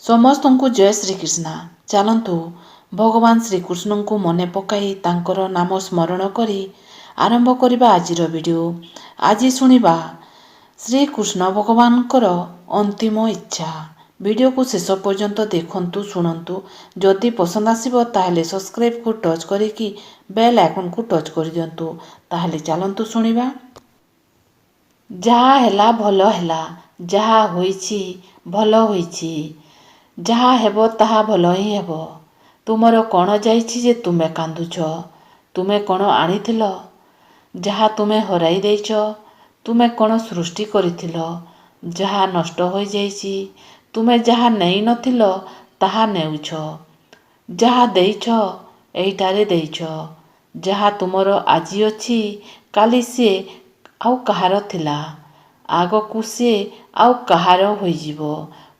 ସମସ୍ତଙ୍କୁ ଜୟ ଶ୍ରୀକୃଷ୍ଣ। ଚାଲନ୍ତୁ, ଭଗବାନ ଶ୍ରୀକୃଷ୍ଣଙ୍କୁ ମନେ ପକାଇ ତାଙ୍କର ନାମ ସ୍ମରଣ କରି ଆରମ୍ଭ କରିବା ଆଜିର ଭିଡ଼ିଓ। ଆଜି ଶୁଣିବା ଶ୍ରୀକୃଷ୍ଣ ଭଗବାନଙ୍କର ଅନ୍ତିମ ଇଚ୍ଛା। ଭିଡ଼ିଓକୁ ଶେଷ ପର୍ଯ୍ୟନ୍ତ ଦେଖନ୍ତୁ, ଶୁଣନ୍ତୁ। ଯଦି ପସନ୍ଦ ଆସିବ, ତାହେଲେ ସବସ୍କ୍ରାଇବକୁ ଟଚ୍ କରିକି ବେଲ୍ ଆଇକନ୍କୁ ଟଚ୍ କରିଦିଅନ୍ତୁ। ତାହେଲେ ଚାଲନ୍ତୁ ଶୁଣିବା। ଯାହା ହେଲା ଭଲ ହେଲା, ଯାହା ହୋଇଛି ଭଲ ହୋଇଛି, ଯାହା ହେବ ତାହା ଭଲ ହିଁ ହେବ। ତୁମର କ'ଣ ଯାଇଛି ଯେ ତୁମେ କାନ୍ଦୁଛ? ତୁମେ କ'ଣ ଆଣିଥିଲ ଯାହା ତୁମେ ହରାଇ ଦେଇଛ? ତୁମେ କ'ଣ ସୃଷ୍ଟି କରିଥିଲ ଯାହା ନଷ୍ଟ ହୋଇଯାଇଛି? ତୁମେ ଯାହା ନେଇନଥିଲ, ତାହା ନେଉଛ। ଯାହା ଦେଇଛ, ଏଇଠାରେ ଦେଇଛ। ଯାହା ତୁମର ଆଜି ଅଛି, କାଲି ସିଏ ଆଉ କାହାର ଥିଲା। ଆଗକୁ ସିଏ ଆଉ କାହାର ହୋଇଯିବ।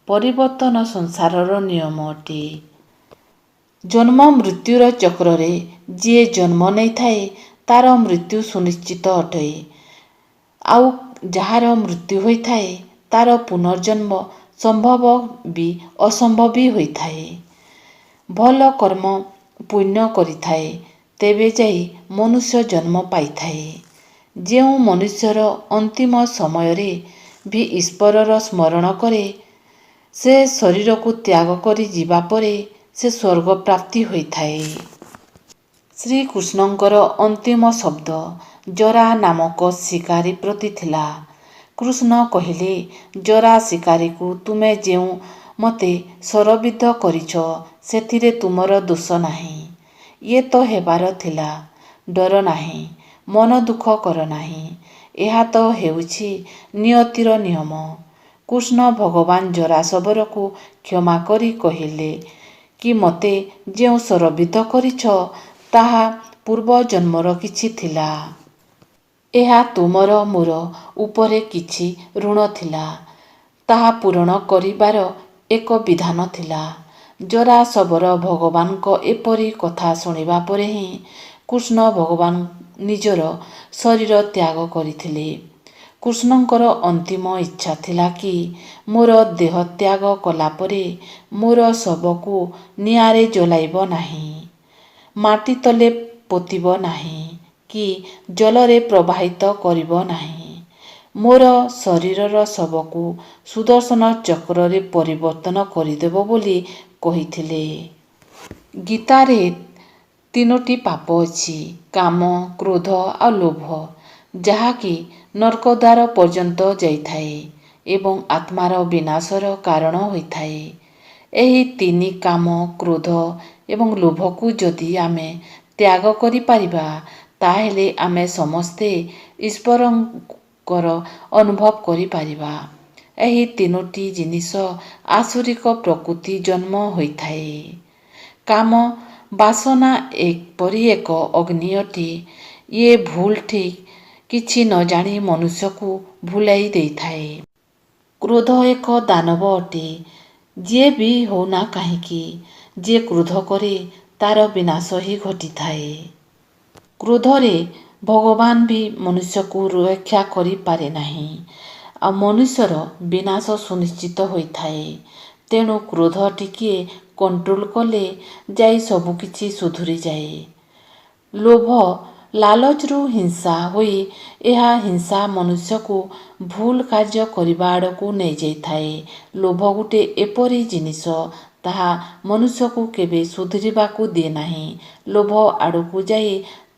ପରିବର୍ତ୍ତନ ସଂସାରର ନିୟମ ଅଟେ। ଜନ୍ମ ମୃତ୍ୟୁର ଚକ୍ରରେ ଯିଏ ଜନ୍ମ ନେଇଥାଏ, ତାର ମୃତ୍ୟୁ ସୁନିଶ୍ଚିତ ଅଟେ। ଆଉ ଯାହାର ମୃତ୍ୟୁ ହୋଇଥାଏ, ତାର ପୁନର୍ଜନ୍ମ ସମ୍ଭବ ବି ଅସମ୍ଭବ ବି ହୋଇଥାଏ। ଭଲ କର୍ମ ପୁଣ୍ୟ କରିଥାଏ, ତେବେ ଯାଇ ମନୁଷ୍ୟ ଜନ୍ମ ପାଇଥାଏ। ଯେଉଁ ମନୁଷ୍ୟର ଅନ୍ତିମ ସମୟରେ ବି ଈଶ୍ୱରର ସ୍ମରଣ କରେ, ସେ ଶରୀରକୁ ତ୍ୟାଗ କରି ଯିବା ପରେ ସେ ସ୍ୱର୍ଗ ପ୍ରାପ୍ତି ହୋଇଥାଏ। ଶ୍ରୀକୃଷ୍ଣଙ୍କର ଅନ୍ତିମ ଶବ୍ଦ ଜରା ନାମକ ଶିକାରୀ ପ୍ରତି ଥିଲା। କୃଷ୍ଣ କହିଲେ ଜରା ଶିକାରୀକୁ, ତୁମେ ଯେଉଁ ମୋତେ ଶରବିଦ୍ଧ କରିଛ, ସେଥିରେ ତୁମର ଦୋଷ ନାହିଁ। ଇଏ ତ ହେବାର ଥିଲା। ଡର ନାହିଁ, ମନ ଦୁଃଖ କର ନାହିଁ। ଏହା ତ ହେଉଛି ନିୟତିର ନିୟମ। କୃଷ୍ଣ ଭଗବାନ ଜରାଶବରକୁ କ୍ଷମା କରି କହିଲେ କି ମୋତେ ଯେଉଁ ଶରବିଦ୍ଧ କରିଛ, ତାହା ପୂର୍ବ ଜନ୍ମର କିଛି ଥିଲା। ଏହା ତୁମର ମୋର ଉପରେ କିଛି ଋଣ ଥିଲା। ତାହା ପୂରଣ କରିବାର ଏକ ବିଧାନ ଥିଲା। ଜରାଶବର ଭଗବାନଙ୍କ ଏପରି କଥା ଶୁଣିବା ପରେ ହିଁ କୃଷ୍ଣ ଭଗବାନ ନିଜର ଶରୀର ତ୍ୟାଗ କରିଥିଲେ। କୃଷ୍ଣଙ୍କର ଅନ୍ତିମ ଇଚ୍ଛା ଥିଲା କି ମୋର ଦେହ ତ୍ୟାଗ କଲା ପରେ ମୋର ଶବକୁ ନିଆଁରେ ଜଲାଇବ ନାହିଁ, ମାଟି ତଳେ ପୋତିବ ନାହିଁ କି ଜଳରେ ପ୍ରବାହିତ କରିବ ନାହିଁ। ମୋର ଶରୀରର ଶବକୁ ସୁଦର୍ଶନ ଚକ୍ରରେ ପରିବର୍ତ୍ତନ କରିଦେବ ବୋଲି କହିଥିଲେ। ଗୀତାରେ ତିନୋଟି ପାପ ଅଛି, କାମ, କ୍ରୋଧ ଆଉ ଲୋଭ, ଯାହାକି ନର୍କଦ୍ୱାର ପର୍ଯ୍ୟନ୍ତ ଯାଇଥାଏ ଏବଂ ଆତ୍ମାର ବିନାଶର କାରଣ ହୋଇଥାଏ। ଏହି ତିନି କାମ, କ୍ରୋଧ ଏବଂ ଲୋଭକୁ ଯଦି ଆମେ ତ୍ୟାଗ କରିପାରିବା, ତାହେଲେ ଆମେ ସମସ୍ତେ ଈଶ୍ୱରଙ୍କର ଅନୁଭବ କରିପାରିବା। ଏହି ତିନୋଟି ଜିନିଷ ଆସୁରିକ ପ୍ରକୃତି ଜନ୍ମ ହୋଇଥାଏ। କାମ ବାସନା ଏପରି ଏକ ଅଗ୍ନି ଅଟେ, ଇଏ ଭୁଲ ଠିକ୍ କିଛି ନ ଜାଣି ମନୁଷ୍ୟକୁ ଭୁଲାଇ ଦେଇଥାଏ। କ୍ରୋଧ ଏକ ଦାନବ ଅଟେ। ଯିଏ ବି ହେଉନା କାହିଁକି, ଯିଏ କ୍ରୋଧ କରେ, ତାର ବିନାଶ ହିଁ ଘଟିଥାଏ। କ୍ରୋଧରେ ଭଗବାନ ବି ମନୁଷ୍ୟକୁ ରକ୍ଷା କରିପାରେ ନାହିଁ ଆଉ ମନୁଷ୍ୟର ବିନାଶ ସୁନିଶ୍ଚିତ ହୋଇଥାଏ। ତେଣୁ କ୍ରୋଧ ଟିକିଏ କଣ୍ଟ୍ରୋଲ କଲେ ଯାଇ ସବୁକିଛି ସୁଧୁରିଯାଏ। ଲୋଭ ଲାଲଚରୁ ହିଂସା ହୋଇ ଏହା ହିଂସା ମନୁଷ୍ୟକୁ ଭୁଲ କାର୍ଯ୍ୟ କରିବା ଆଡ଼କୁ ନେଇଯାଇଥାଏ। ଲୋଭ ଗୋଟେ ଏପରି ଜିନିଷ, ତାହା ମନୁଷ୍ୟକୁ କେବେ ସୁଧୁରିବାକୁ ଦିଏ ନାହିଁ। ଲୋଭ ଆଡ଼କୁ ଯାଇ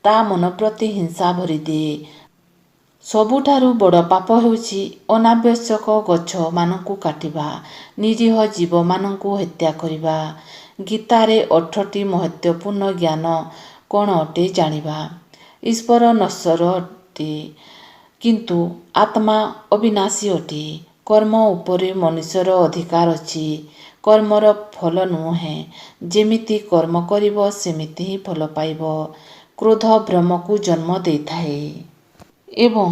ତା ମନ ପ୍ରତି ହିଂସା ଭରିଦିଏ। ସବୁଠାରୁ ବଡ଼ ପାପ ହେଉଛି ଅନାବଶ୍ୟକ ଗଛମାନଙ୍କୁ କାଟିବା, ନିରୀହ ଜୀବମାନଙ୍କୁ ହତ୍ୟା କରିବା। ଗୀତାରେ 18ଟି ମହତ୍ତ୍ୱପୂର୍ଣ୍ଣ ଜ୍ଞାନ କ'ଣ ଅଟେ ଜାଣିବା। ଈଶ୍ୱର ନଶ୍ୱର ଅଟେ, କିନ୍ତୁ ଆତ୍ମା ଅବିନାଶୀ ଅଟେ। କର୍ମ ଉପରେ ମନୁଷ୍ୟର ଅଧିକାର ଅଛି, କର୍ମର ଫଳ ନୁହେଁ। ଯେମିତି କର୍ମ କରିବ, ସେମିତି ହିଁ ଫଳ ପାଇବ। କ୍ରୋଧ ଭ୍ରମକୁ ଜନ୍ମ ଦେଇଥାଏ ଏବଂ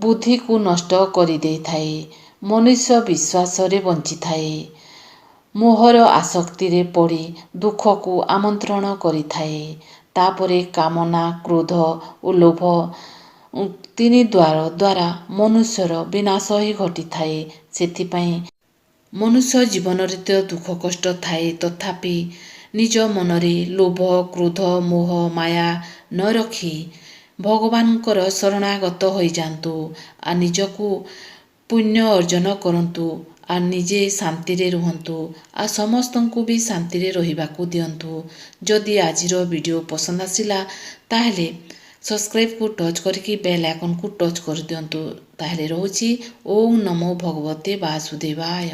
ବୁଦ୍ଧିକୁ ନଷ୍ଟ କରିଦେଇଥାଏ। ମନୁଷ୍ୟ ବିଶ୍ୱାସରେ ବଞ୍ଚିଥାଏ। ମୋହର ଆସକ୍ତିରେ ପଡ଼ି ଦୁଃଖକୁ ଆମନ୍ତ୍ରଣ କରିଥାଏ। ତାପରେ କାମନା, କ୍ରୋଧ ଓ ଲୋଭ ତିନି ଦ୍ୱାର ଦ୍ୱାରା ମନୁଷ୍ୟର ବିନାଶ ହିଁ ଘଟିଥାଏ। ସେଥିପାଇଁ ମନୁଷ୍ୟ ଜୀବନରେ ତ ଦୁଃଖ କଷ୍ଟ ଥାଏ, ତଥାପି ନିଜ ମନରେ ଲୋଭ, କ୍ରୋଧ, ମୋହ, ମାୟା ନ ରଖି ଭଗବାନଙ୍କର ଶରଣାଗତ ହୋଇଯାଆନ୍ତୁ ଆଉ ନିଜକୁ ପୁଣ୍ୟ ଅର୍ଜନ କରନ୍ତୁ ଆଉ ନିଜେ ଶାନ୍ତିରେ ରୁହନ୍ତୁ ଆଉ ସମସ୍ତଙ୍କୁ ବି ଶାନ୍ତିରେ ରହିବାକୁ ଦିଅନ୍ତୁ। ଯଦି ଆଜିର ଭିଡ଼ିଓ ପସନ୍ଦ ଆସିଲା, ତାହେଲେ ସବସ୍କ୍ରାଇବ୍କୁ ଟଚ୍ କରିକି ବେଲ୍ ଆଇକନ୍କୁ ଟଚ୍ କରିଦିଅନ୍ତୁ। ତାହେଲେ ରହୁଛି। ଓଁ ନମୋ ଭଗବତେ ବାସୁଦେବାୟ।